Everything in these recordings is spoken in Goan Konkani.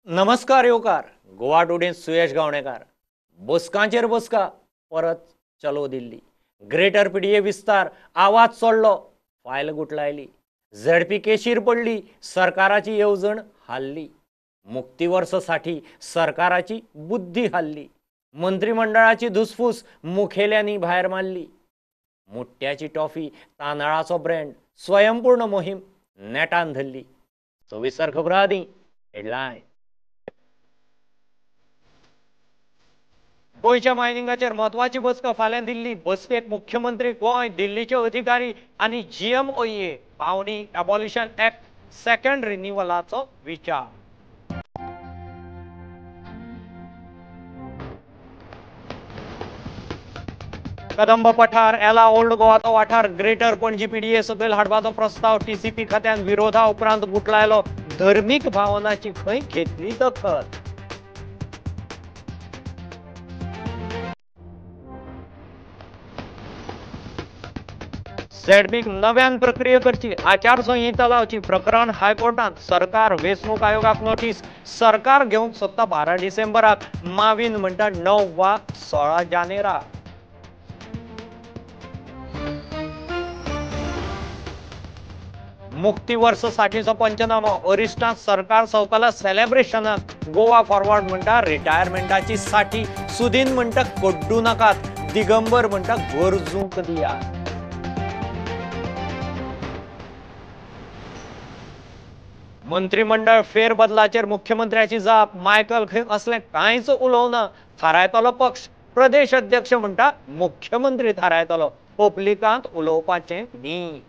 नमस्कार येवकार गोवा टुडे सुयश गावणेकार। बसकांचेर बसका परत चलो दिल्ली, ग्रेटर पीडीए विस्तार आवाज चडलो, फायल गुटलायली, झेडपी केशीर पडली, सरकाराची येवजण हाल्ली, मुक्तीवर्सासाठी सरकाराची बुद्धी हाल्ली, मंत्रिमंडळाची धुसफूस मुखेल्यांनी भायर मारली, मुट्ट्याची टॉफी तांदळाचो ब्रँड स्वयंपूर्ण मोहीम नेटान धरली। सविस्तर खबर आदी हेडलायन। गोंयच्या मायनिंगाचेर म्हत्वाची बसका फाल्यां दिल्ली। बसकेक मुख्यमंत्री, गोंय, दिल्लीचे अधिकारी आनी जीएमओए पावणी एबॉलिशन ऍक्ट सेकंड रिन्युअलाचो विचार। कदंब पठार, एला ओल्ड गोवाचो वाठार ग्रेटर पणजी पीडीए सकयल हाडपाचो प्रस्ताव टीसीपी खात्यान विरोधा उपरांत गुटलायलो। धर्मीक भावनाची खंय घेतली दखल। झेडपीक नव्यान प्रक्रिया करची, आचारसंहिता लावची, प्रकरण हायकोर्टांत। सरकार वेंचणूक आयोगाक नोटीस, सरकार घेवंक सोदता 12 डिसेंबराक, मावीन म्हणटा 9 वा 16 जानेराक। मुक्तीवर्स साठीचो पंचनामो, अरिश्टांत सरकार सवकाला सेलेब्रेशनाक। गोवा फॉरवर्ड म्हणटा रिटायरमेंटाची साठी, सुदीन म्हणटा कड्डू नाकात, दिगंबर म्हणटा गरजूंक दिया। मंत्रिमंडळ फेरबदलाचेर मुख्यमंत्र्याची जाप, मायकल खंय असलें कांयच उलोवना, थारायतलो पक्ष, प्रदेश अध्यक्ष म्हणटा मुख्यमंत्री थारायतलो, पब्लिकांत उलोवपाचें न्ही।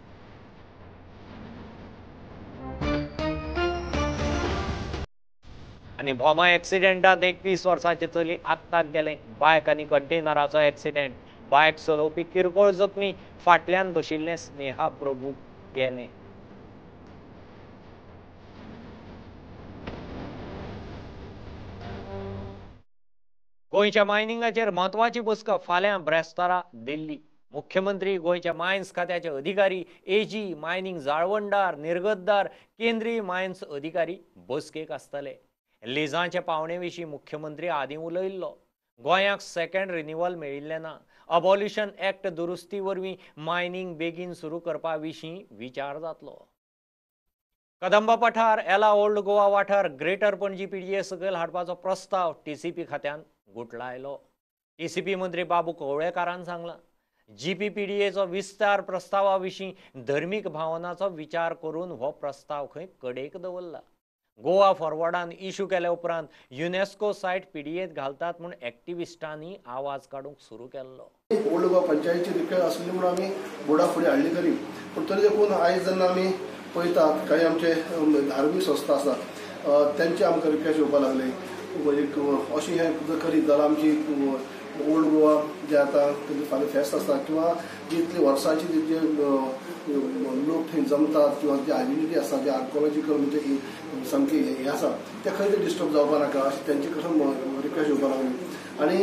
आनी भोमा एक्सिडेंटांत 21 वर्सांचे चली आत्ताक गेलें। बायक आनी कंटेनराचो एक्सिडेंट, बायक चलोवपी किरकोळ जखमी, फाटल्यान बशिल्लें स्नेहा प्रभू गेलें। गोंयच्या मायनिंगाचेर म्हत्वाची बसका फाल्यां ब्रेस्तारा दिल्ली। मुख्यमंत्री, गोंयच्या मायन्स खात्याचे अधिकारी, एजी, मायनिंग जाळवणदार, निर्गतदार, केंद्रीय मायन्स अधिकारी बसकेक आसतले। लिजांचे पावणे विशीं मुख्यमंत्री आदीं उलयल्लो। गोंयाक सेकंड रिन्युअल मेळिल्लें ना। अबॉलिशन ऍक्ट दुरुस्ती वरवीं मायनिंग बेगीन सुरू करपा विशीं विचार जातलो। कदंबा पठार, एला ओल्ड गोवा वाठार ग्रेटर पणजी पीडीए सकयल हाडपाचो प्रस्ताव टीसीपी खात्यान गुटलायलो। टीसीपी मंत्री बाबू कवळेकारान सांगलां, जीपीपीडीएचो विस्तार प्रस्तावा विशीं धर्मीक भावनाचो विचार करून हो प्रस्ताव खंय कडेक दवरला। गोवा फॉरवर्डान इशू केल्या उपरांत युनेस्को सायट पीडीएत घालतात म्हूण एक्टिविस्टांनी आवाज काडूंक सुरू केल्लो। ओल्ड गोवा पंचायतीची रिक्वेस्ट आसली म्हणून आमी बोर्डा फुडें हाडली खरी, पूण तरी देखून आयज जेन्ना आमी पळयतात काही आमचे धार्मीक संस्था आसात तेंचे आमकां रिक्वेस्ट येवपाक लागले, एक अशें हें जर करीत जाल्यार आमची ओल्ड गोवा जे आतां तेजे फाल्यां फेस्त आसा किंवा जी इतली वर्सांची जे लोक थंय जमतात किंवा जी आयडेंटिटी आसा, जे आर्कोलॉजिकल म्हणजे सामकी हें आसा तें खंय तरी डिस्टर्ब जावपा नाका अशें तेंचे कडसून रिक्वेस्ट येवपाक लागली। आनी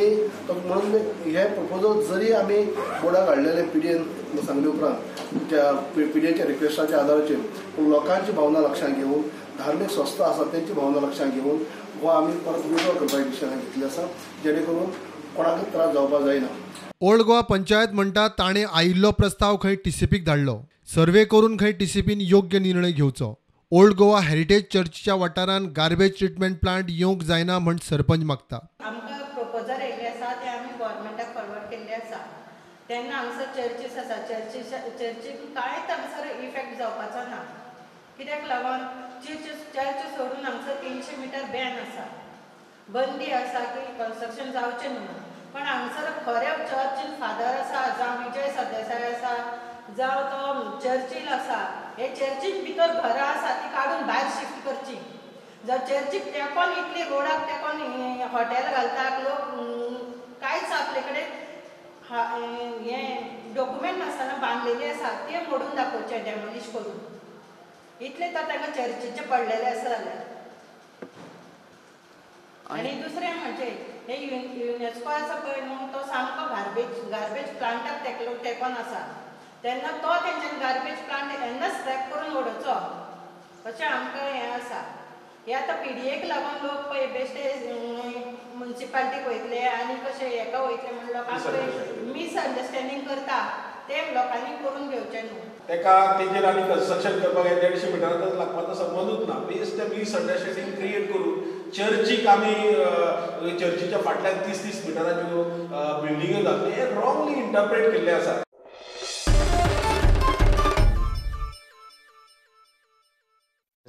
म्हणून हे प्रपोजल जरी आमी बोर्डाक हाडलेले पीडीएन सांगले उपरांत त्या पीडीएच्या रिक्वेस्टाच्या आदाराचेर, पूण लोकांची भावना लक्षांत घेवन, धार्मीक संस्था आसा तेंची भावना लक्षांत घेवन हो आमी परत विड्रॉ करपाची डिसिजन घेतली आसा, जेणे करून कोणाकच त्रास जावपाक जायना। ओल्ड गोवा पंचायत म्हणटा ताणें आयिल्लो प्रस्ताव खंय टीसीपीक धाडलो, सर्वे करून खंय टीसीपीन योग्य निर्णय घेवचो। ओल्ड गोवा हेरिटेज चर्चच्या वाठारांत गार्बेज ट्रिटमेंट प्लांट येवंक जायना म्हण सरपंच मागता। आमकां प्रपोजल येयल्ले आसा ते आमी गव्हर्मेंटाक फॉरवर्ड केल्ले आसा। तेन्ना हांगसर चर्चीस आसा, चर्चीक कांयच हांगसर इफेक्ट जावपाचो ना, कित्याक लागून चर्च सोडून हांगसर 300 मिटर बॅन आसा, बंदी आसा की कन्स्ट्रक्शन जावचें न्हू म्हणून। पण हांगसर खरें चर्चीन फादर आसा, जावं विजय सरदेसाय आसा, जावं तो चर्चील आसा, हे चर्चीन भितर घरां आसा ती काडून भायर शिफ्ट करची। जर चर्चीक तेंकोन इतली रोडाक तेंकोन हॉटेल घालतात लोक, कांयच आपले कडेन हें डॉक्युमेंट नासतना बांदलेली आसा ते मोडून दाखोवचें, डेमोलिश करून। इतलें तर तांकां चर्चीचें पडलेलें आसा जाल्यार। आनी दुसरें म्हणजे हे युनेस्को आसा पळय न्हू, तो सामको गार्बेज प्लांटाक तेंकोन आसा, तेन्ना तो तेंच्यान गार्बेज प्लांट तेन्ना स्क्रॅप करून उडोवचो अशें आमकां हें आसा। हे आतां पीडीएक लागून लोक पळय बेश्टे मुन्सिपाल्टीक वयतले आनी कशें हेका वयतले म्हण लोकांक मिसअंडरस्टँडींग करता, तें लोकांनी करून घेवचें न्हू. तेका तेजेर आनी कन्स्ट्रक्शन करपाक हे 150 मिटरांतच लागपाचो संबंदूच ना. बेस्ट मिसअंडरस्टँडींग क्रिएट करून चर्चीक आमी चर्चीच्या फाटल्यान 30-30 मिटराच्यो बिल्डिंग्यो जातल्यो हें रॉंगली इंटरप्रेट केल्लें आसा.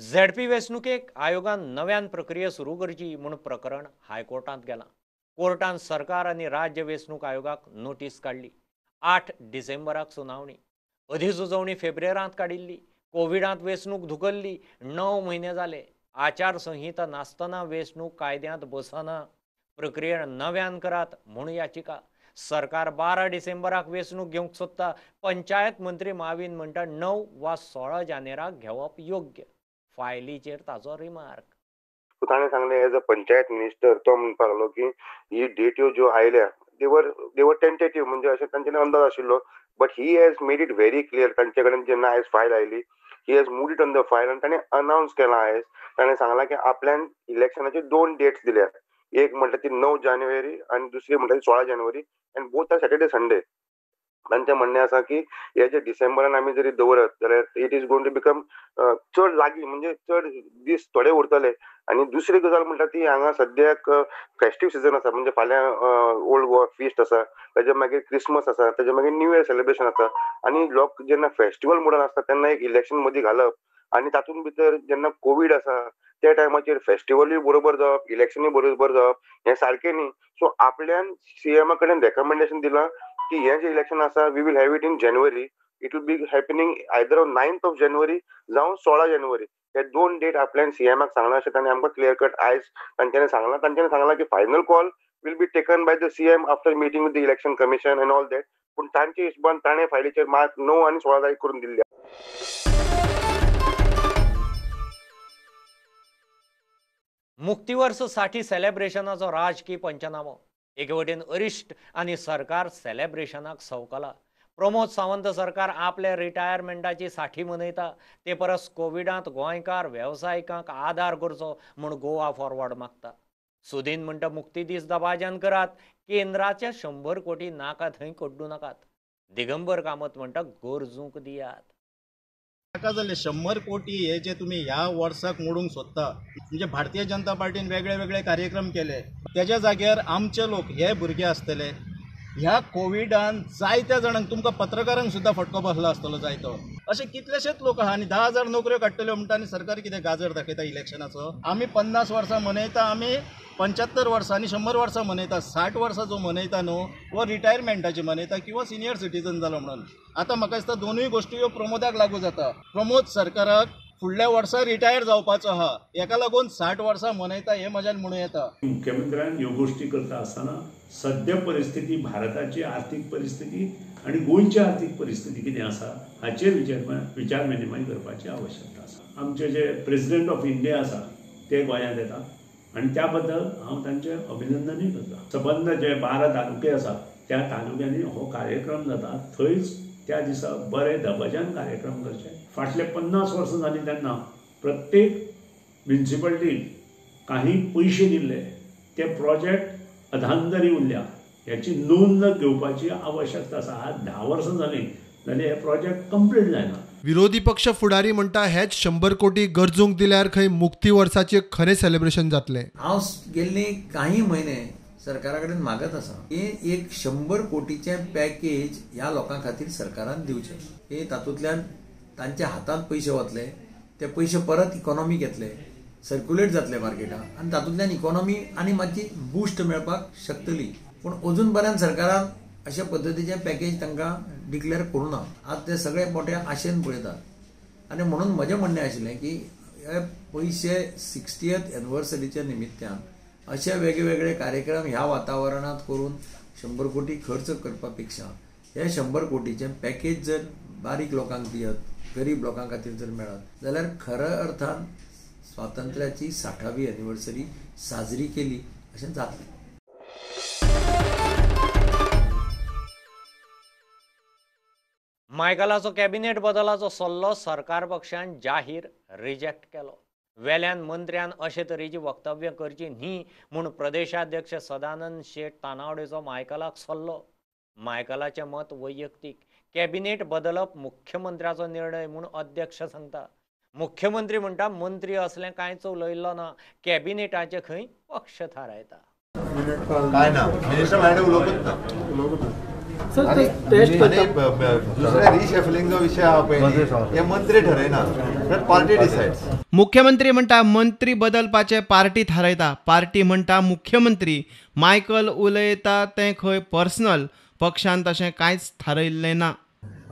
झेडपी वेंचणुकेक आयोगान नव्यान प्रक्रिया सुरू करची म्हूण प्रकरण हायकोर्टांत गेलां. कोर्टान सरकार आनी राज्य वेंचणूक आयोगाक नोटीस काडली. 8 डिसेंबराक सुनावणी, अधिसुचोवणी फेब्रेरांत काडिल्ली. कोविडांत वेंचणूक धुकल्ली. 9 म्हयने जाले. आचारसंहिता नासतना वेंचणूक कायद्यांत बसना. प्रक्रिया नव्यान करात म्हूण याचिका. सरकार 12 डिसेंबराक वेंचणूक घेवंक सोदता. पंचायत मंत्री माविन म्हणटा 9 वा 16 जानेराक घेवप योग्य. फायलीचेर ताजो रिमार्क. ताणें सांगलें एज अ पंचायत मिनिस्टर तो म्हणपाक लागलो की ही डेट्यो ज्यो आयल्या दे वर टेंटेटीव, म्हणजे अशें तांच्यांनी अंदाज आशिल्लो. But he has made it very clear. तांचे कडेन जेन्ना आयज फायल आयली, he has moved it on the file आनी ताणें अनावन्स केलां आयज. ताणें सांगलां की आपल्यान इलेक्शनाचे 2 डेट्स दिल्या. एक म्हणटा ती 9 जानेवारी आनी दुसरी म्हणटा ती 16 जानेवारी, and both are Saturday Sunday. तांचें म्हणणें आसा की हे जे डिसेंबरान आमी जरी दवरत जाल्यार it is going to become चड लागीं, म्हणजे चड दीस थोडे उरतले. आनी दुसरी गजाल म्हणटा ती हांगा सद्याक फेस्टीव सिजन आसा, म्हणजे फाल्यां ओल्ड गोवा फिस्ट आसा, ताच्या मागीर क्रिसमस आसा, ताच्या मागीर न्यू इयर सेलिब्रेशन आसा. आनी लोक जेन्ना फेस्टिवल मोडान आसता तेन्ना एक इलेक्शन मदीं घालप आनी तातूंत भितर जेन्ना कोवीड आसा त्या टायमाचेर फेस्टिवलूय बरोबर जावप, इलेक्शनूय बरोबर जावप हें सारकें न्ही. सो आपल्यान सीएमा कडेन रेकमेंडेशन दिलां की हें जें इलेक्शन आसा we will have it in January. It will be happening either on 9th of January जावं 16 जानेवारी. हे 2 डेट आपल्यान सीएमाक सांगलां अशें ताणें आमकां क्लियर कट आयज तांच्यांनी सांगलां. तांच्यांनी सांगलां की final call will be taken by the CM after meeting with the election commission and all that. पूण तांचे हिशोबान ताणें फायलीचेर मार्क 9 आनी 16 तारीख करून दिल्ली. मुक्तीवर्स 60 सेलेब्रेशनाचो राजकीय पंचनामो. एके वटेन अरिश्ट आनी सरकार सेलेब्रेशनाक सवकला. प्रमोद सावंत सरकार आपल्या रिटायरमेंटाची 60 मनयता. ते परस कोविडांत गोंयकार वेवसायिकांक आदार करचो म्हूण गोवा फॉरवर्ड मागता. सुदीन म्हणटा मुक्ती दीस दबाज्यान करात, केंद्राचे 100 कोटी नाका थंय कड्डू नाकात. दिगंबर कामत म्हणटा गरजूंक दियात. नाका जाल्ले 100 कोटी हे जे तुमी ह्या वर्साक मोडूंक सोदता, म्हणजे भारतीय जनता पार्टीन वेगळे वेगळे कार्यक्रम केले, तेज्या जाग्यार आमचे लोक हे भुरगे आसतले. ह्या कोविडान जायत्या जाणांक, तुमकां पत्रकारांक सुद्दां फटको बसला आसतलो जायतो. अशे कितलेशेच लोक आहा आनी 10,000 नोकऱ्यो काडटल्यो म्हणटा आनी सरकार कितें गाजर दाखयता इलेक्शनाचो. आमी 50 वर्सां मनयता, आमी 75 वर्सां आनी 100 वर्सां मनयता. 60 वर्सां जो मनयता न्हू वो रिटायरमेंटाची मनयता किंवा सिनियर सिटीजन जालो म्हणून. आतां म्हाका दिसता दोनूय गोश्टी ह्यो प्रमोदाक लागू जाता. प्रमोद सरकाराक फुडल्या वर्सा रिटायर जावपाचो आहा, हेका लागून 60 वर्सां मनयता हें म्हज्यान म्हणूं येता. मुख्यमंत्र्यान ह्यो गोश्टी करता आसतना सद्या परिस्थिती, भारताची आर्थीक परिस्थिती आनी गोंयची आर्थीक परिस्थिती कितें आसा हाचेर विचार विनिमय करपाची आवश्यकता आसा. आमचे जे प्रेसिडेंट ऑफ इंडिया आसा ते गोंयांत येता आनी त्या बद्दल हांव तांचें अभिनंदनूय करता. सबंद जे 12 तालुके आसा त्या तालुक्यांनी हो कार्यक्रम जाता, थंयच त्या दिसा बरे दबाज्यान कार्यक्रम करचे. फाटले 50 वर्सां जालीं तेन्ना प्रत्येक म्युनिसिपालिटीक काही पयशे दिल्ले ते प्रोजेक्ट अधांतरी उरल्या ह्याची नोंद घेवपाची आवश्यकता आसा. आज 10 वर्सां जालीं जाल्यार हे प्रोजेक्ट कंप्लीट जायना. विरोधी पक्ष फुडारी म्हणटा हेच 100 कोटी गरजूंक दिल्यार खंय मुक्ती वर्साचें खरें सेलिब्रेशन जातलें. हांव गेल्ले काही म्हयने सरकारा कडेन मागत आसा की एक 100 कोटीचें पॅकेज ह्या लोकां खातीर सरकारान दिवचें. की तातूंतल्यान तांच्या हातांत पयशे वतले, ते पयशे परत इकॉनॉमीक येतले, सर्क्युलेट जातले मार्केटाक आनी तातूंतल्यान इकॉनॉमी आनी मातशी बूस्ट मेळपाक शकतली. पूण अजून पर्यंत सरकारान अशा पद्दतीचें पॅकेज तांकां डिक्लेअर करूं ना. आज ते सगळे मोठ्या आशेन पळयतात आनी म्हणून म्हजें म्हणणें आशिल्लें की हे पयशे 60th एनिवर्सरीच्या निमित्तान अशे वेगवेगळे कार्यक्रम ह्या वातावरणांत करून 100 कोटी खर्च करपा पेक्षा हे 100 कोटीचें पॅकेज जर बारीक लोकांक दियत, गरीब लोकां खातीर जर मेळत जाल्यार खऱ्या अर्थान स्वातंत्र्याची 60वी एनिवर्सरी साजरी केली अशें जातलें. मायकलाचो कॅबिनेट बदलाचो सल्लो सरकार पक्षान जाहीर रिजेक्ट केलो. वेल्यान मंत्र्यान अशे तरेची वक्तव्य करची न्ही म्हूण प्रदेशाध्यक्ष सदानंद शेट तानावडेचो मायकलाक सल्लो. मायकलाचें मत वैयक्तीक. कॅबिनेट बदलप मुख्यमंत्र्याचो निर्णय म्हूण अध्यक्ष सांगता. मुख्यमंत्री म्हणटा मंत्री असलें कांयच उलयल्लो ना, कॅबिनेटाचे खंय पक्ष थारायता. काय ना मिनिस्टर भायर उलोवपूच ना. दुसरे रिशफलिंगचो विशय आहा पळय हे मंत्री ठरयना, पार्टी डिसायड्स. मुख्यमंत्री म्हणटा मंत्री बदलपाचे पार्टी थारायता, पार्टी म्हणटा मुख्यमंत्री. मायकल उलयता तें खंय पर्सनल, पक्षान तशें कांयच थारयल्लें ना.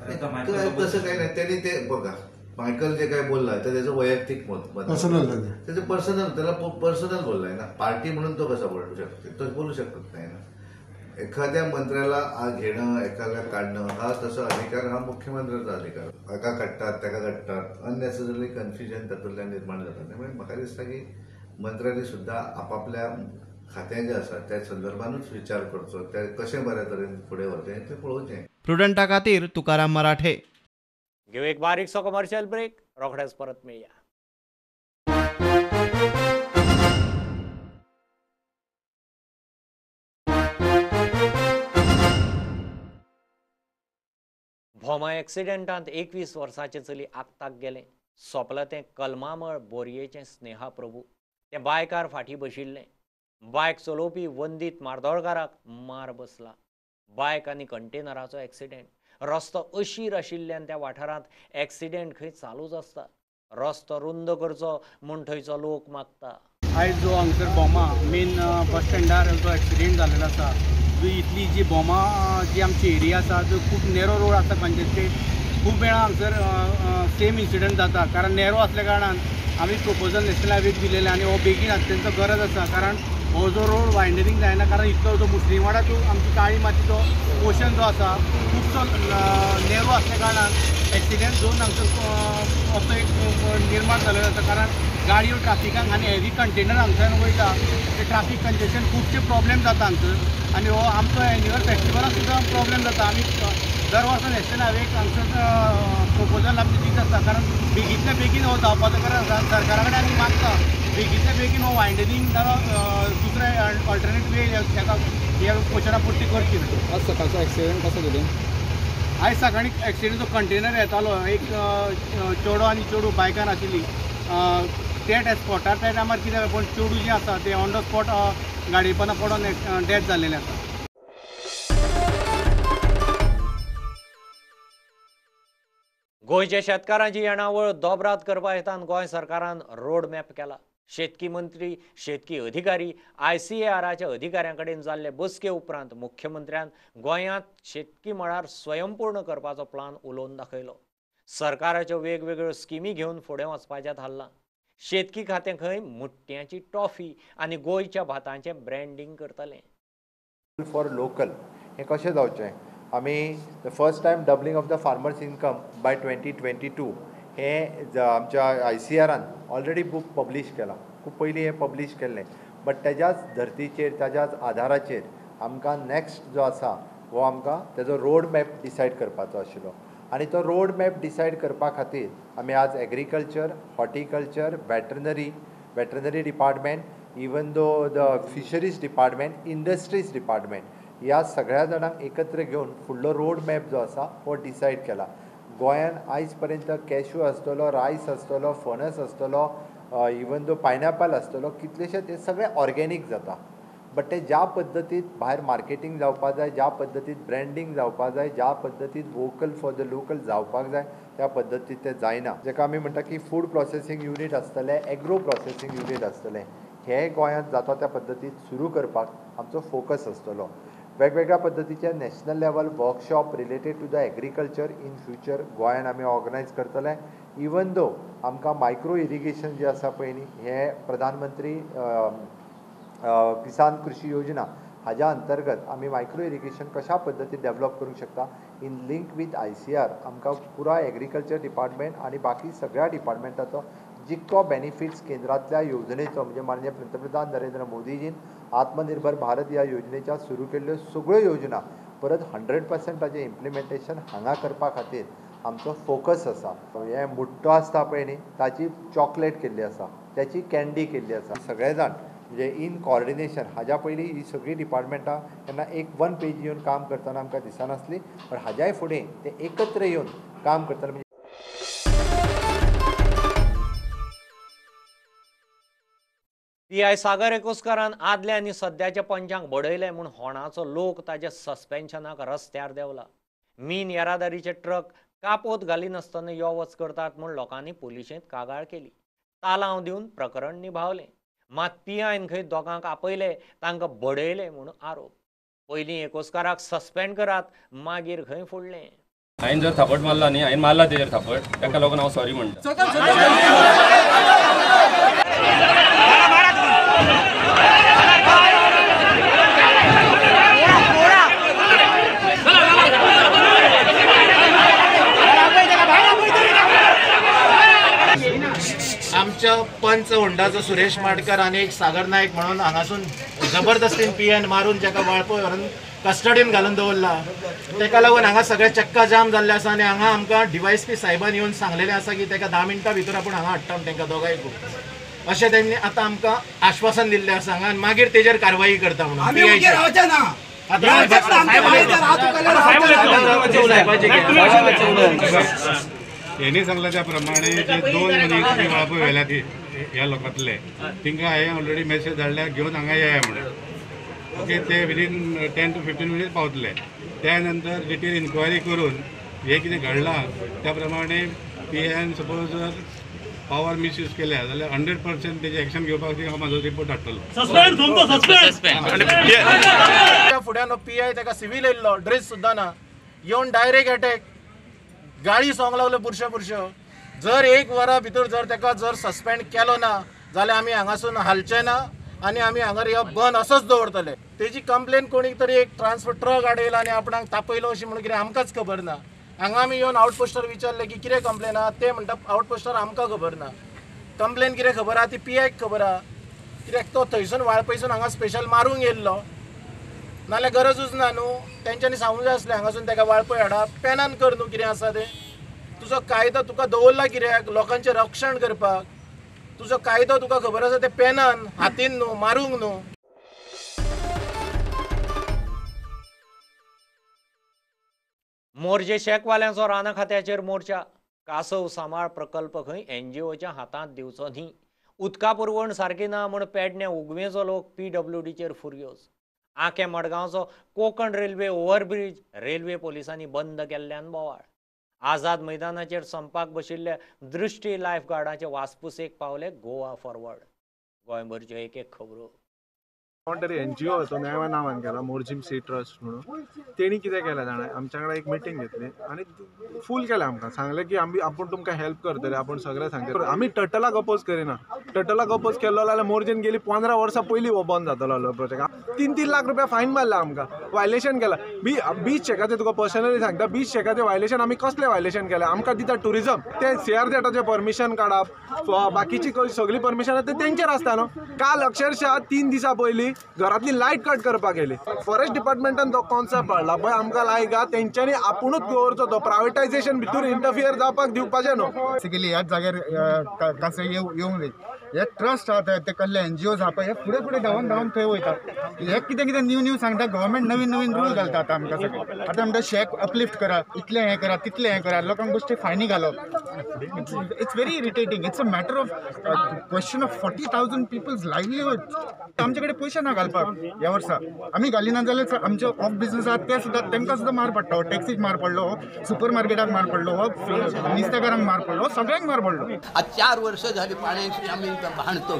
तसं काही नाही, त्यांनी ते बघा मायकल जे काय बोलला ते त्याचं वैयक्तिक मत, पर्सनल, त्याचं पर्सनल, त्याला पर्सनल बोललाय ना. पार्टी म्हणून तो कसा बोलू शकतो, तो बोलू शकत नाही ना. एखाद्या मंत्र्याला घेणं एखाद्या काढणं हा तसा अधिकार हा मुख्यमंत्र्याचा अधिकार. एका काडटात ताका काडटात, अननेसेसरी कन्फ्युजन तातूंतल्यान निर्माण जाता. त्यामुळे म्हाका दिसता की मंत्र्यांनी सुद्दां आपापल्या खातें जें आसा त्या संदर्भानूच विचार करचो, ते कशें बऱ्या तरेन फुडें व्हरचें तें पळोवचें. प्रुडंटा खातीर तुकाराम मराठे. घेऊ एक बारीकसो कमर्शियल ब्रेक, रोखडेच परत मेळया. भोमा एक्सिडेंटांत 21 वर्सांचें चली आक्ताक गेलें. सोंपलां तें कलमामळ बोरयेचें स्नेहा प्रभू. तें बायकार फाटीं बशिल्लें. बायक चलोवपी वंदीत मार्दोळकाराक मार बसला. बायक आनी कंटेनराचो एक्सिडेंट. रस्तो अशीर आशिल्ल्यान त्या वाठारांत एक्सिडेंट खंय चालूच आसता. रस्तो रुंद करचो म्हूण थंयचो लोक मागता. आयज जो हांगसर भोमा मेन बस स्टँडार जो एक्सिडेंट जाल्लो आसा, इतली जी भोमा जी आमची एरिया आसा जो खूब नॅरो रोड आसा, कंजेस्टेड, खूब वेळा हांगसर सेम इन्सिडंट जाता. कारण नॅरो आसल्या कारणान आमी प्रपोजल नॅशनल हायवेक दिलेलें आनी हो बेगीन अत्यंत गरज आसा. कारण हो जो रोड वायडनिंग जायना, कारण इतलो जो मुस्लिमवाडा टू आमची काळी मातीचो पोर्शन जो आसा खुबसो नॅरो आसल्या कारणान एक्सिडंट झोन हांगसर असो एक निर्माण जाल्लो आसा. कारण गाडयो ट्राफिकाक आनी हेवी कंटेनर हांगसर वयता, ते ट्राफीक कंजेशन खुबशे प्रॉब्लेम जाता हांगसर. आनी हो आमचो एन्युअल फेस्टिवलाक सुद्दां प्रॉब्लेम जाता. आमी दर वर्सा नॅशनल हायवेक हांगसर प्रपोजल आमचें दीत आसता, कारण बेगींतल्या बेगीन हो जावपाचो गरज आसा. सरकारा कडेन आमी मागता बेगींतल्या बेगीन हो वायडनिंग जाल्यार दुसरे ऑल्टरनेट वे हेका ह्या पोर्शना पुरती करची. आज सकाळचो एक्सिडंट कसो कितें? आयज सकाळीं एक्सिडंट जो कंटेनर येतालो, एक चेडो आनी चेडूं बायकार आशिल्ली, ते स्पॉटार त्या टायमार कितें जालें, पूण चेडूं जें आसा तें ऑन the spot गाडये पोंदा पडोन डेथ जाल्लेलें आसा. गोंयच्या शेतकारांची येणावळ दोबरात करपा हेतान गोंय सरकारान रोड मॅप केला. शेतकी मंत्री, शेतकी अधिकारी, ICARच्या अधिकाऱ्यां कडेन जाल्ले बसके उपरांत मुख्यमंत्र्यान गोंयांत शेतकी मळार स्वयंपूर्ण करपाचो प्लान उलोवन दाखयलो. सरकाराच्यो वेगवेगळ्यो स्किमी घेवन फुडें वचपाचें थारलां. शेतकी खातें खंय मुट्ट्यांची टॉफी आनी गोंयच्या भातांचें ब्रँडींग करतलें. फॉर लोकल हें कशें जावचें, आमी the first time doubling of the farmers income by 2022 हें आमच्या ICARन ऑलरेडी बूक पब्लीश केलां, खूब पयलीं हें पब्लीश केल्लें. बट तेज्याच धर्तीचेर ताज्याच आधाराचेर आमकां नॅक्स्ट जो आसा हो आमकां तेजो रोड मॅप डिसायड करपाचो आशिल्लो. आनी तो रोड मॅप डिसायड करपा खातीर आमी आज agriculture, horticulture, veterinary department, even though the fisheries department, industries department ह्या सगळ्या जाणांक एकत्र घेवन फुडलो रोड मॅप जो आसा हो डिसायड केला. गोंयान आयज पर्यंत कॅश्यू आसतलो, रायस आसतलो, फणस आसतलो, इवन दो पायनॅपल आसतलो, कितलेशे ते सगळे ऑर्गेनीक जाता. बट ते ज्या पद्दतीत भायर मार्केटींग जावपा जाय, ज्या पद्दतीत ब्रँडींग जावपा जाय, ज्या पद्दतीत वोकल फॉर the local जावपाक जाय त्या पद्दतीत ते जायना. जेका आमी म्हणटा की फूड प्रोसेसींग युनीट आसतलें, एग्रो प्रोसेसींग युनीट आसतलें, हें गोंयांत जाता त्या पद्दतीत सुरू करपाक आमचो फोकस आसतलो. वेगवेगळ्या पद्दतीचे national level workshop related to the agriculture in future गोंयान आमी ऑर्गनायज करतले. इवन दो आमकां मायक्रो इरिगेशन जें आसा पळय न्ही, हें प्रधानमंत्री किसान कृषी योजना हाज्या अंतर्गत आमी मायक्रो इरिगेशन कशा पद्दतीन डेवलप करूंक शकता इन लिंक वीथ ICAR आमकां पुराय एग्रीकल्चर डिपार्टमेंट आनी बाकी सगळ्या डिपार्टमेंटाचो जितको बेनिफिट्स केंद्रांतल्या योजनेचो म्हणजे माननीय पंतप्रधान नरेंद्र मोदीजीन आत्मनिर्भर भारत ह्या योजनेच्या सुरू केल्ल्यो सगळ्यो योजना परत 100% ताचें इम्प्लिमेंटेशन हांगा करपा खातीर आमचो फोकस आसा. हें मुट्टो आसता पळय न्ही ताची चॉकलेट केल्ली आसा. त्याची कॅन्डी केल्ली आसा. सगळे जाण म्हणजे इन कॉर्डिनेशन हाज्या पयलीं ही सगळीं डिपार्टमेंटां तेन्ना एक वन पेज येवन काम करतना आमकां दिसनासली, पण हाज्याय फुडें ते एकत्र येवन काम करतना. पीआय सागर एकोस्करान आदल्या आनी सद्याच्या पंचांक बडयले म्हूण होणाचो लोक ताच्या सस्पेन्शनाक रस्त्यार देंवला. मीन येरादारीचे ट्रक कापोत घालिनासतना यो वच करतात म्हूण लोकांनी पुलिशेंत कागाळ केली. तालांव दिवन प्रकरण निभावलें. मात पीआयन खंय दोगांक आपयले, तांकां बडयले म्हूण आरोप. पयलीं एकोस्काराक सस्पेंड करात, मागीर खंय फुडलें. हांवें जर थापट मारला न्ही, हांवें मारला तेजेर थापट, ताका लागून हांव सॉरी म्हणटा. आमच्या पंच होंडाचो सुरेश माडकर आनी एक सागर नायक म्हणून हांगासून जबरदस्तीन पिएन मारून जेका वाळपय व्हरून कस्टडीन घालून दवरला, तेका लागून हांगा सगळे चक्का जाम जाल्ले आसा. आनी हांगा आमकां डीवायएसपी साहेबान येवन सांगलेलें आसा की तेका 10 मिनटां भितर आपूण हांगा हाडटा तेंकां दोगांयकूय, अशें तेंणी आतां आमकां आश्वासन दिल्लें आसा हांगा, आनी मागीर तेजेर कारवाई करता म्हणून. हेणी सांगला त्या प्रमाणे जे 2 मनीस आमी वाळपय व्हेल्या ती ह्या लोकांतले, तांकां हांवें ऑलरेडी मॅसेज धाडल्या घेवन हांगा येया म्हणून. ओके, ते विदीन 10 to 15 minutes पावतले. त्या नंतर डिटेल इन्क्वायरी करून हें कितें घडलां त्या प्रमाणे पीएन सपोज जर पावर मिसयूज केल्या जाल्यार 100% तेजें एक्शन घेवपाक हांव म्हाजो रिपोर्ट धाडटलो. त्या फुड्यान पीआय ताका सिवील येयल्लो, ड्रेस सुद्दां ना, येवन डायरेक्ट अटॅक, गाळी सोंग लागल्यो बुरश्यो बुरश्यो. जर 1 वरा भितर जर ताका जर सस्पेंड केलो ना जाल्यार आमी हांगासून हालचे ना आनी आमी हांगार हो बंद असोच दवरतले. तेजी कंप्लेन कोणी तरी एक ट्रान्सपोर्ट ट्रक हाडयला आनी आपणाक तापयलो अशें म्हणून कितें आमकांच खबर ना. हांगा आमी येवन आवट पोस्टर विचारलें की कितें कंप्लेन आहा, ते म्हणटा आवट पोस्टर आमकां खबर ना. कंप्लेन कितें खबर आहा ती पीआयक खबर आहा, कित्याक तो थंयसून वाळपयसून हांगा स्पेशल मारूंक येयल्लो, नाल्यार गरजूच ना न्हू. तेंच्यांनी सांगूंक जाय आसलें हांगासून तेका वाळपय हाडा, पेनान कर न्हू कितें आसा तें. तुजो कायदो तुका दवरला कित्याक, लोकांचें रक्षण करपाक. तुजो कायदो तुका खबर आसा ते पेनान हातीन न्हू, मारूंक न्हू. मोरजे शेकवाल्यांचो रानां खात्याचेर मोर्चा. कासव सांबाळ प्रकल्प खंय एनजीओच्या हातांत दिवचो न्ही. उदका पुरवण सारकी ना म्हूण पेडणे उगवेचो लोक पीडब्ल्यूडीचेर फुरयोज. आकें मडगांवचो कोंकण रेल्वे ओव्हरब्रीज रेल्वे पोलिसांनी बंद केल्ल्यान बोवाळ. आझाद मैदानाचेर संपाक बशिल्ल्या दृश्टी लायफ गार्डाचे वासपुसेक पावले गोवा फॉरवर्ड. गोंयभरच्यो एक एक खबरो. कोण तरी एनजीओ तो नव्या नांवान केला, मोरजीम सी ट्रस्ट म्हणून. तेणी कितें केलें जाणा, आमच्या वांगडा एक मिटींग घेतली आनी फूल केलें आमकां, सांगलें की आमी आपूण तुमकां हेल्प करतले, आपूण सगळें सांगतले. आमी टटलाक अपोज करिना, टटलाक अपोज केल्लो जाल्यार मोरजेन गेली 15 वर्सां पयलीं हो बंद जातलो प्रोजेक्ट. 3-3 लाख रुपया फायन मारला आमकां, वायलेशन केलां. बीच शेकाचें तुका पर्सनली सांगता, बीच शेकाचें वायलेशन आमी कसलें वायलेशन केलें? आमकां दिता ट्युरिजम, ते सीआरझेडाचें परमिशन काडप, बाकीची सगळीं परमिशन ते तेंचेर आसता न्हू. काल अक्षरशः 3 दिसां पयलीं घरांतली लायट कट करपाक गेली. फॉरेस्ट डिपार्टमेंटान तो कॉन्सेप्ट हाडला पळय आमकां लायक, तेंच्यांनी आपुणूच दवरचो तो, प्रायवेटायझेशन भितर इंटरफियर जावपाक दिवपाचें न्हू. बेसिकली ह्याच जाग्यार कांसव येवंक जाय. हे ट्रस्ट आहा ते कसले एनजीओज आहा पळय, हे फुडें फुडें धांवन धांवन थंय वयता. हे कितें कितें न्यू न्यू सांगता, गव्हर्मेंट नवीन नवीन रूल घालता. आतां आमकां सगळें आतां म्हणटा शॅक अपलिफ्ट करा, इतलें हें करा, तितलें हें करा, लोकांक बेश्टे फायनी घालप. It's very irritating. It's a matter of question of 40,000 people's livelihood. आमचे कडेन पयशे ना घालपाक ह्या वर्सा, आमी घालिना जाल्यार आमचे ऑफ बिजनस आहा ते सुद्दां तांकां सुद्दां मार पडटा. टॅक्सीक मार पडलो, सुपर मार्केटाक मार पडलो, नुस्तेकारांक मार पडलो, सगळ्यांक मार पडलो. आज 4 वर्ष झाली पाण्याची आम्ही भांडतो.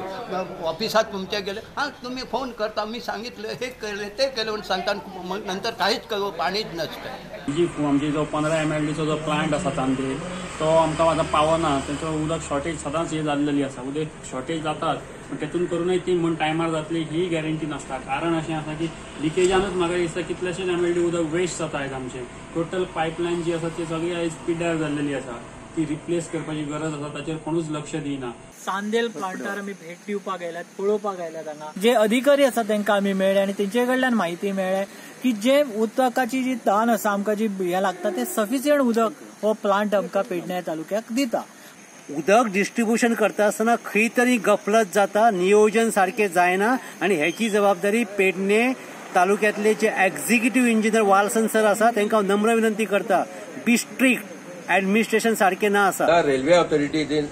ऑफिसात तुमच्या गेले, हां तुम्ही फोन करता, मी सांगितलं, हे केलं ते केलं म्हणून सांगता, मग नंतर काहीच करू पाणीच नसतं. जी आमची जो 15 MLDचो जो प्लांट आसा चांदे, तो आमकां आतां पावना. तेचो उदक शॉर्टेज सदांच हे जाल्लेली आसा. उदक शॉर्टेज जातात पण तेतून करूनय ती म्हूण टायमार जातली ही गॅरंटी नासता. कारण अशें आसा की लिकेजानूच म्हाका दिसता कितलेशेच MLD उदक वेस्ट जाता आयज. आमचें टोटल पायपलायन जी आसा ती सगळी आयज पिड्ड्यार जाल्लेली आसा, ती रिप्लेस करपाची गरज आसा, ताचेर कोणूच लक्ष दिना. चांदेल प्लांटार आमी भेट दिवपाक आयल्यात, पळोवपाक आयल्यात. हांगा जे अधिकारी आसा तांकां आमी मेळ्ळे आनी तेंचे कडल्यान म्हायती मेळ्ळे की जे उदकाची जी तान आसा आमकां जी हें लागता ते सफिशियंट उदक हो प्लांट आमकां पेडणे तालुक्याक दिता. उदक डिस्ट्रिब्युशन करता आसतना खंय तरी गफलत जाता, नियोजन सारकें जायना आनी हेची जबाबदारी पेडणे तालुक्यांतले जे एक्झिक्युटीव इंजिनियर वाल्सन सर आसा तांकां हांव नम्र विनंती करता, बी स्ट्रिक्ट, एडमिनिस्ट्रेशन सारकें ना आसा. रेल्वे ऑथॉरिटीन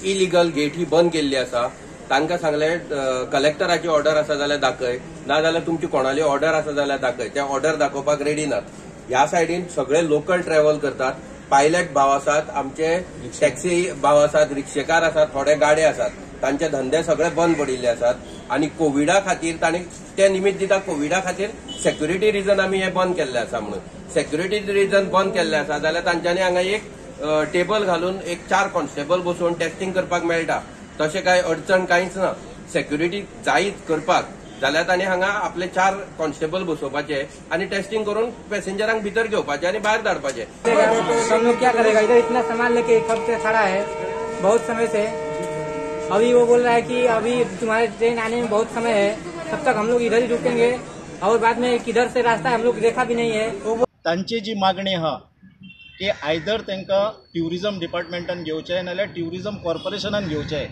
इलिगल गेट ही बंद केल्ली आसा. तांकां सांगले कलेक्टराची ऑर्डर आसा जाल्यार दाखय, ना जाल्यार तुमची कोणाली ऑर्डर आसा जाल्यार दाखय. ते ऑर्डर दाखोवपाक रेडी नात. ह्या सायडीन सगळे लोकल ट्रॅव्हल करतात, पायलट भाव आसात, आमचे टॅक्सी भाव आसात, रिक्षेकार आसात, थोडे गाडे आसात, तांचे धंदे सगळे बंद पडिल्ले आसात. आनी कोविडा खातीर तांणी ते निमित्त दिता, कोविडा खातीर सेक्युरिटी रिजन आमी हे बंद केल्ले आसा म्हणून. सेक्युरिटी रिजन बंद केल्ले आसा जाल्यार तांच्यांनी हांगा एक टेबल घालून एक 4 कॉन्स्टेबल बसोवन टेस्टिंग करपाक मेळटा. तशें कांय अडचण कांयच ना. सेक्युरिटी जायच करपाक जाल्यार तांणी हांगा आपले 4 कॉन्स्टेबल बसोवपाचे आनी टेस्टिंग करून पॅसेंजरांक भितर घेवपाचे आनी भायर धाडपाचे. हम लोग क्या करेगा, इधर इतना सामान लेके कब से खड़ा है बहुत समय से. अभी वो बोल रहा है कि अभी तुम्हारे ट्रेन आने में बहुत समय है, तब तक हम लोग इधर ही रुकेंगे और बाद में किधर से रास्ता हम लोग देखा भी नहीं है. तांची जी मागणी आहा की आयदर तांकां ट्युरिजम डिपार्टमेंटान घेवचें नाल्यार ट्युरिजम कॉर्पोरेशनान घेवचें.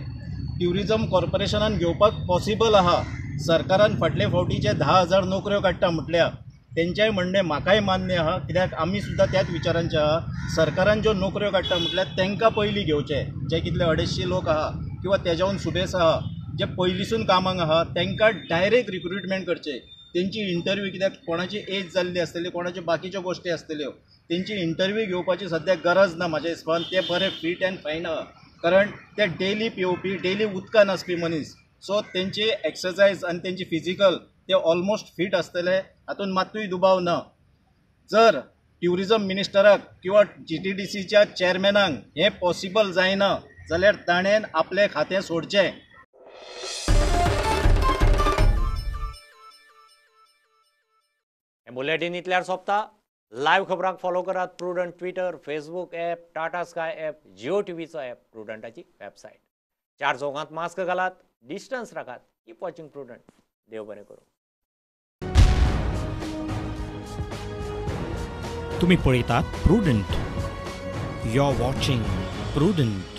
ट्युरिजम कॉर्पोरेशनान घेवपाक पॉसिबल आहा. सरकारान फाटले फावटी जे 10,000 नोकऱ्यो काडटा म्हटल्या तेंचेय म्हणणें म्हाकाय मान्य आहा, कित्याक आमी सुद्दां त्याच विचारांचे आहा. सरकारान ज्यो नोकऱ्यो काडटा म्हटल्यार तांकां पयलीं घेवचें, जे कितले 250 लोक आहा किंवा तेज्याहून सुबेस आहा जे पयलींसून कामाक आहा तांकां डायरेक्ट रिक्रुटमेंट करचें. तेंची इंटरव्यू, कित्याक कोणाची एज जाल्ली आसतली, कोणाच्यो बाकीच्यो गोश्टी आसतल्यो, तेंची इंटरव्यू घेवपाची सद्याक गरज ना म्हाज्या हिसपान. ते बरे फीट अँड फायन आहा, कारण ते डेली पिवपी, डेली उदकान आसपी मनीस. सो तेंची एक्सरसायज आनी तेंची फिजिकल ते ऑलमोस्ट फीट आसतले, हातून मात्तूय दुबाव ना. जर ट्युरिजम मिनिस्टराक किंवा GTDCच्या चेअरमॅनाक हें पॉसिबल जायना जाल्यार ताणें आपलें खातें सोडचें. हें बुलेटीन इतल्यार सोंपता. लायव्ह खबरांक फॉलो करात Prudent Twitter, Facebook app, Tata Sky app, Jio टीव्हीचो app, प्रुडंटाची website. 4 चौगांत mask घालात, डिस्टन्स राखात. Keep watching Prudent. देव बरें करूं. तुम्ही पळयतात Prudent. You are watching Prudent.